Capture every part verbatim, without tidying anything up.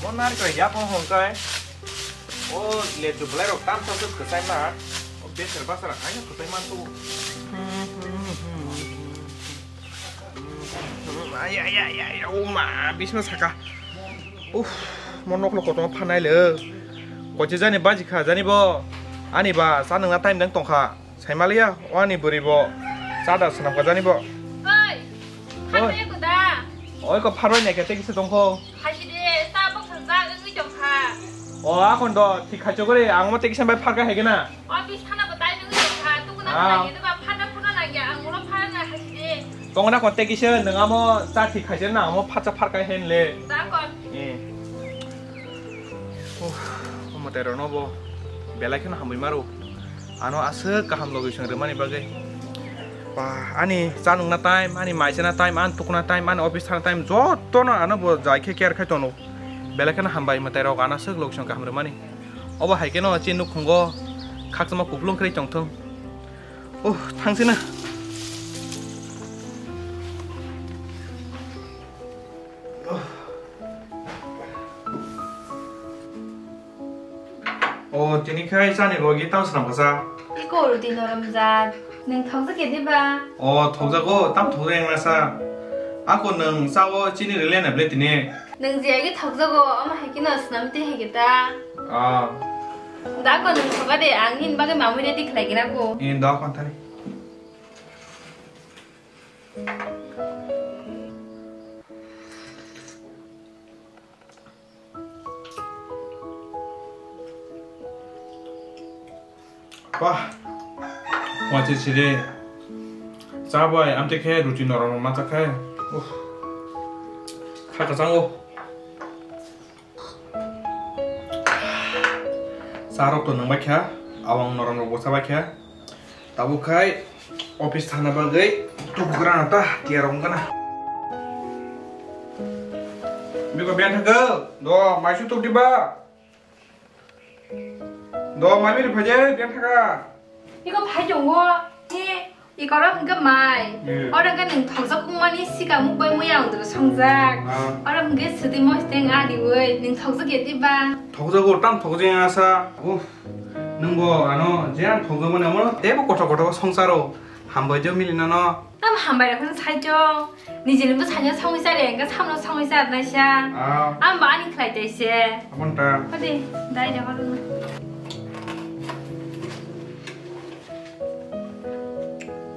Mo narikra ya phone hon kai. O lechu belai rok tam sa suk kwchai ma. O beser basara aino kwchai man tu. Ay, ay, ay, ay, o ma, bisma saka. Uff, mo noklo kotorma phanai le. Koche jani baji kha, jani bo. Ani ba, cha nungna time dang tongkha. Saimaliya, o ani bwrwi bo. Cha da swnam kha jani bo. Oi. Oi. Phanai ko da. Oi ko pharbai nai khe tei kisa tongkho. Haisi de, ta boksa jak wngwi tongkha. O, akhon do, thik khaichok gori, ang mo tei kisa bai pharka hai gana. O, bis thana bo tai wngwi tongkha, tukuna Ah. Nangya, ba phana phuna nangya, ang ulo phana na haisi de. Tongna kon tei kisa, nang amo cha thik khaisa na, amo phatsa pharka hen le. Da kon. Eh. Uff, omo tei rono bo, belai kheno hambai maro. Ano aswk kaham location rwmani bagwi. Ba, ani cha nungna time, ani mai chana time, ani tukuna time, ani office thana time, jotono ano bo jai khe care khai tono. Belai kheno hambai mwtai rok ano aswk location kaham rwmani. Obo hai kheno chini nukhungo khakchangma kupulung khe tongthung. Oh, thangsina. O, tini khai chani logi tang swnam kha sa. Iko roti norom jat. Nwng thokjak ya diba? O, thokjago, tam thokjak yang nasa. Ako nwng sao chini rwle na ble tini. Nwng je agi thokjago, omo hai khe no swnam twi hai khe ta. Ah. Da ko nwng thoga de, ang nini bagwi mamui ready khlai gina ko. Ni da ko thani. Wah, wachi chiri. Chabai, amte khe ruti norom ma cha khai. Uff. Kha ka chango. Cha rok to nang bai kha, awang norom rok bo cha bai kha. Tabuk khai office thana bagwi tubugra na ta tiyar wng gana. Biko biyan thangkhe do maisu tuk diba. Do mami ri phaje biyan thangkha. Iko phai tongo. He. Ikorok hwnkhe mai. Hmm. Oro hwnkhe nwng thokjak wngmani sikang mukbai muya wngdoro songjak. Ah. Oro hwnkhe swtwi mosteng adiwi nwng thokjak ya diba? Thokjago, tam thokjak ya sa. Uff, nwngbo ano je ang thokjakmani amo teibo kothok kothok songsaro hambai jo mili nono. Tam hambai rok hwn saijo. Nijini bwsano songwi chari hwnkhe samno songwi charnaisa. Ah. Ang bo ani khlai taise. Aboni ta. Hadi, dai da horo.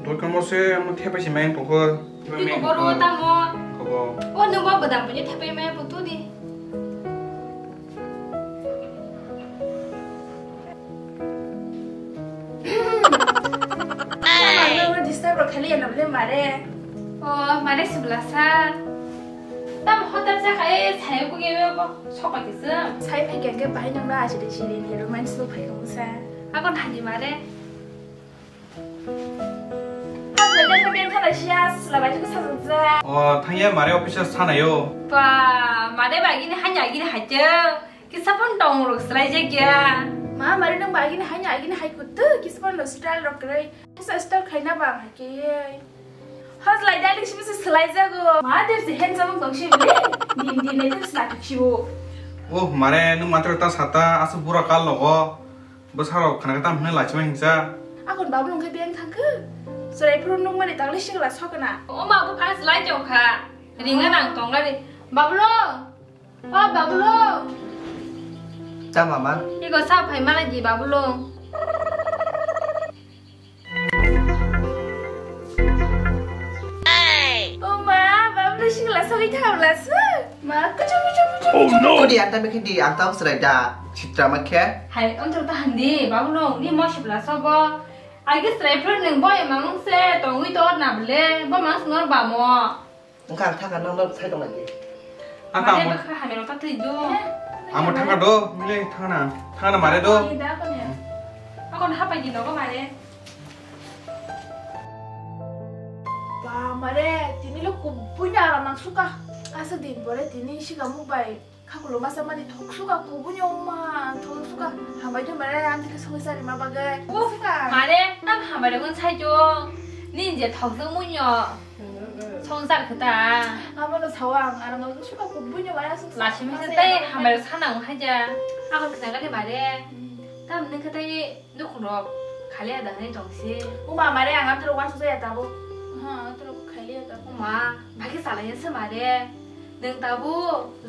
Dokan mo se mo thepai si main pokol. Iko boro tamo. Kobo. O nungba bodam punya thepai main putu di. Mama, disturb rok khali ya nable mare. O mare sibla sa. Tam hotel sa khai sai ku ge bo sopa kisa. Sai phai kya ke bai nang na ajire jire ni romance lo phai ko sa. Ako thani mare. Hajle dan ko ben thana sia sila bai ko sa sa. O thangya mare office sanayo. Ba mare ba gini hanya gini haite. Kisa pon tong rok slai je kya. Ma mare nang ba gini hanya gini hai kutu kisa pon lo style rok kre. Kisa style khaina ba hai ke. Hos lai dai diksi bisa slai jago. Ma der se hen jabang tong si bile. Din din ne ter sna kisi bo. Oh mare nung matre ta sata asu bura kal logo. Bwsarok khana khe tam hwnwi lachima hinsa. Akon Babulung khe beng thangkhe. Chwrai phuru nukmani tangli sikla sokna. O ma bo phas lai tongkha. Ringa nang tongla ri. Babulung. O Babulung. Ta mama. Iko sa phai mala di Babulung. O ma, Babulung sikla sogwi thabla su. Ma, kuchu, kuchu, kuchu, Oh, kuchu. No. Kodi anta mekhe di, anta usrai da, chitra makhe. Hai, ontor ta handi, Babulung, ni mo sibla sobo. Agi srai phur nung boy mamung se, tongwi tor na ble, bo mang snor ba mo. Wngkha ang thangkha, nang no sai tong lagi. Ang tamo. Mane bwkha hamya rok ta twi do. Amo thangkha do, mile thangna, thangna mare do. Ni da ko ne. Ako na hapai di logo mare. Ba mare, tini lo kubui ni aram nang suka. Asa din pore tini siga muk bai. Khakulo masa mani thok suka kubui ni oma, thok suka. Hambai do mare, ang tike songwi sari ma bagai. Suka. Mare, tam hambai rok sai jo. Nin je thok jong mui no. Tong jar khe ta. Amo no sao ang, ano no suka kubui no wala suk. Lasi mese tei hambai sana ang haja. Ako khna gani mare. Hmm. Tam nung khe tei nukhung rok khali ada hani tong si. Uma mare ang amtro wan susa ya tabo. Ha, amtro khali ya tabo. Uma, bagi salai se mare. Nung tabo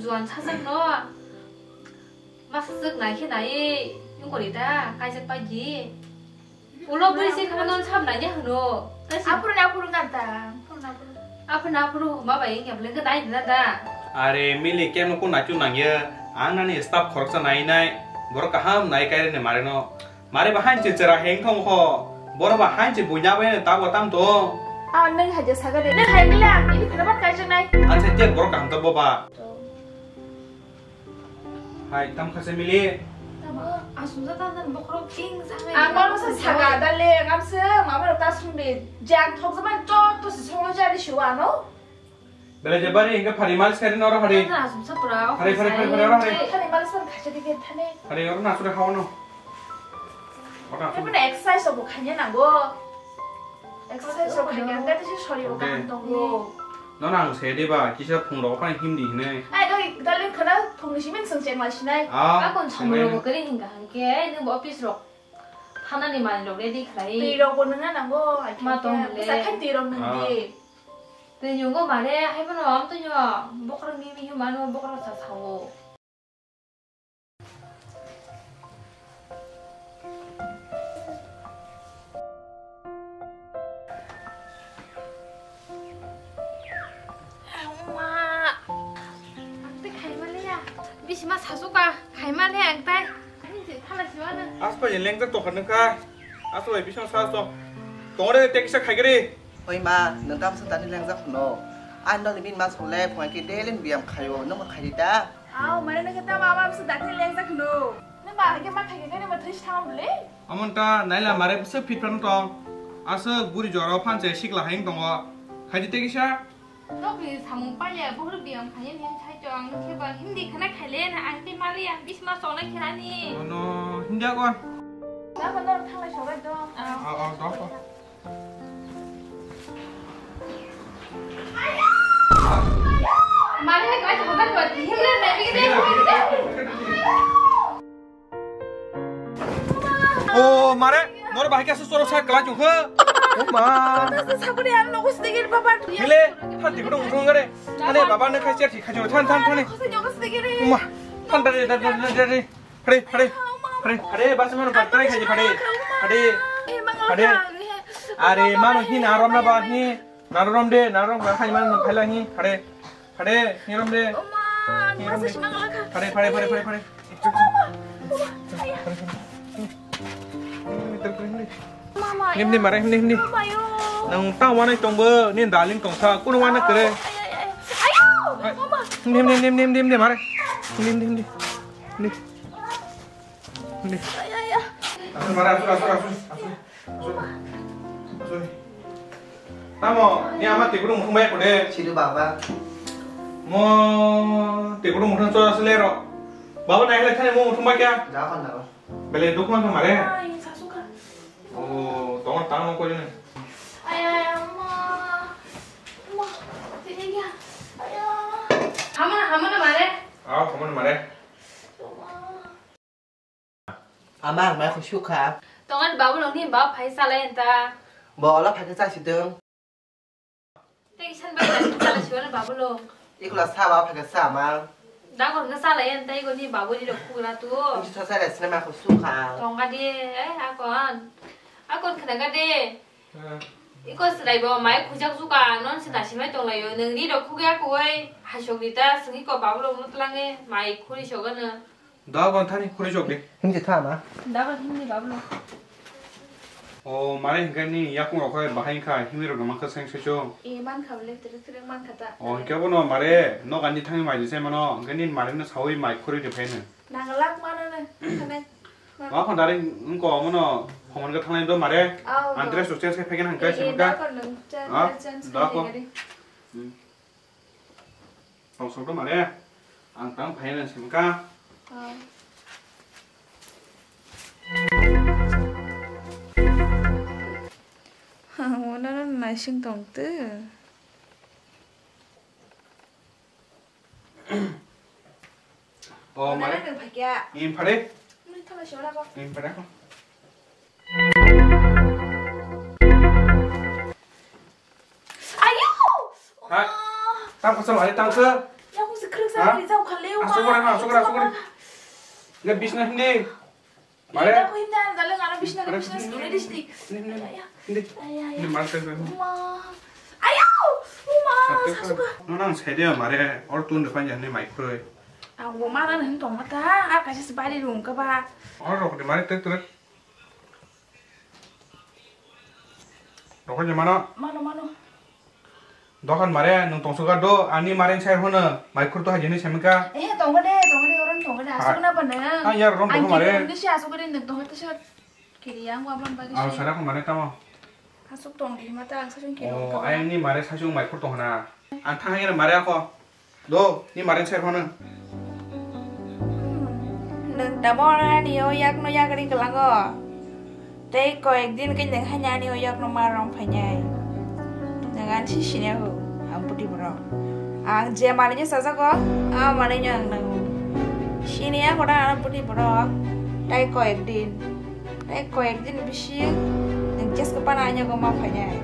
juan sajak no. Masuk nai khe nai, yung kori ta, kaijak paji. Ulo bui si khama non sab nai ne hwno. Aphuru na aphuru ngan ta. Aphuru na aphuru. Aphuru na aphuru ma bai yang yableng nai na da. Are mili kem no kun nachu nang ye. Ang nani staff khoroksa nai nai. Borok kaham nai kai ne mare no. Mare bahai che chera heng thong kho. Borok bahai che buina bai ne ta bo tam to. Ah, nang haja saga de. Nang hai mila, ini khana ban kaijak nai. Ang se te borok kaham to bo ba. Hai, tam kha se mili. Tamo, asumsa tan tan bokhorok ting sangai. Ang mano sa saga dale, ngam se mama rok ta sumbi. Jang thok zaman chot to se songo jari shuwa no. Bele je bari hingke phari malis kari noro hari. Tan asumsa pura. Hari, hari, hari, hari, hari. Thani malis kan khacha dike thani. Hari oro na sure hawo no. Oro na sure. Emang exercise obo khanya nango. Exercise rok khaikhe ang tei tei se sori bo kaham tongo. Nono ang se de ba, kisa phung rok phai himdi hinwi. Ai, doi, darling, khwna phungni simi chwng chengma sinai. Ah, akon samung rok kwrwi hinga hangkhe, ai, nwng bo office rok thanani manwi rok ready khlai. Twi rok bo nungna nango, ai, ma tong le. Bwsa khai twi rok nungdi. Twi nungo mare, hai bono amtwi nw bokhorok mimi hwnmano bokhorok sa sao. Ama, ang tei khaima le ya. Bisima sasuka, khaima le ang tai. Ani je thala siwa na. Aspa je lengjak tokha nungkha. Aspa bai bisima sa to. Tongre te kisa khaigri. Oi ma, nwng tamsa tani lengjak hwno. Ani nokni bini ma song le phone khe daily biyam khaio, nwng bo khaidi da? Aw, mane nwng khe tamo ama bwswk dakti lengjak hwno. Nwng ba hakhe ma khaikhe khe nwng bo thwi se thangma bwle? Amon ta naila mare bwswk fit phan tong. Aswk buri jora phan che sikla hayung tongo. Khaidi tei kisa? Nokni samung palya buhur biyam khaini him sai tong, nwng khe ba himdi khana khaile na ang tei maliya bisma songna kherani. Ono himdi akon. Nang ba norok thanglai sobai do. Aw. Aw, aw, do. O mare, nor bahai khe aswk chorok sa kwlai chwng khe. O ma. Sakuri ang nogo sdegir baba. Hile, than tikhudo muthung gare. Thane baba ne khai cher thik khai than, than, thane. O ma, than, thane, thane, thane, thane. Hare, hare, hare, hare, bas mano patrai khai, hare, hare, hare. Are mano hi narom na ba hi, narom de, narom ba khai mano phaila hi, hare, hare, hi rom de. Hi rom de. Hare, hare, hare, hare, hare. Nim, nim, mare, nim, nim. Nang tang wanai tongbo, nin darling tongsa, kuno wana kere. Nim, nim, nim, nim, nim, nim, mare. Nim, nim, nim. Nim. Asur, mare, asur, asur, asur, asur. Asur. Asur. Tamo, ni ama tikuru mukhung bai kude. Sidu baba. Mo tikuru mukhung so asle ro. Baba nai le thani mo mukhung bai kya? Japan daro. Bele dukman ka mare. Ai, sasuka. Oh, tong tang mo ko jene. Ay, ay, ama. Ama, sini dia. Ay, ama. Hamana, hamana mare. Ah, hamana mare. Ama. Ama, ang mai khusuk kha. Tongan babu nongni bab phai salai enta. Bo ola phai kha chasi dong. Tei kisa ni bagwi naising chala siwano babu lo. Ikula sa ba phaka sa ma. Dagor no chala yan tei goni babu ni rok khugra tu. Ngi sa sa sina ma ko sukha. Tonga di, eh, akon. Akon khna ga de. Iko srai bo mai khujak juka non se nasimai tonglayo. Nang ri rok khugya koi hasok rita singi ko babu lo mutlange mai khuri sogano. Da gon thani khuri chok de. Himdi tha ma. Da gon himdi bablo. O mare hinkhe ni yakung rok hai bahai kha himdi rok no mankha seng se cho. E man kha bole tere tere man kha ta. O hinkhe bono mare nok ani thangwi mai se mano hinkhe ni mare no sawi mai khuri de phai no. Nang lak mano ne. Thane. Ma phon dari wngko mono phomon kha thanglai do mare. Andres to chance khe phai khe nang khe se maka. Da kon nang chance. Tong sokdo mare, ang tang phai nang simka. Ang wana naising tong te. O, mare. Nang phai kya? Im phare. Nang thala shora ko. Im phare ko. Ayo! Ha? Tang kosong, mare, tang ke? Ya, aku sekrek. Ha? Sama ni jauh kali. Asuk gore, asuk gore, asuk gore. Le bisna hindi. Mare. Aku himna, dalam ngana bisna, bisna, sini di sini. Ini, ini, ini. Ya, ya. Ini. Ya, ya, ya. Ini mare, mare. Uma. Ayo! Uma, sasuka. No, nang sede mare, or tun depan jani mai kroi. Aku mana nih tong mata, ah, kasih sebalik dong ke ba. Or rok di mare, tek, tek. Rokho je mano. Mano, mano. Dokan mare, nung tongsoka do, ani mare sai hono, mai khur to hai jeni semika. Eh, tongo de, tongo de, oron tongo de, asuk na bana. Ah, yar ron tongo mare. Ang kiri si asuk de nung tongo to sat. Kiri yang wa ban bagi. Ah, sara ko mare tamo. Asuk tong di mata ang sasung kiri. Oh, ai ni mare sasung mai khur to hona. Ang thang hai mare ako. Do, ni maren ser phano. Nwng tamo ani o yakno yagri kwlango. Tei koyek din khe nwng haino ani o yakno ma rong phainai. Nwng ani si sini ho, ang puti borok. Ang je manwi no sajago, a manwi no ang nango. Sini ya koda ang puti borok. Tei koyek din. Tei koyek din bising nwng jesko pana ani o ma phainai.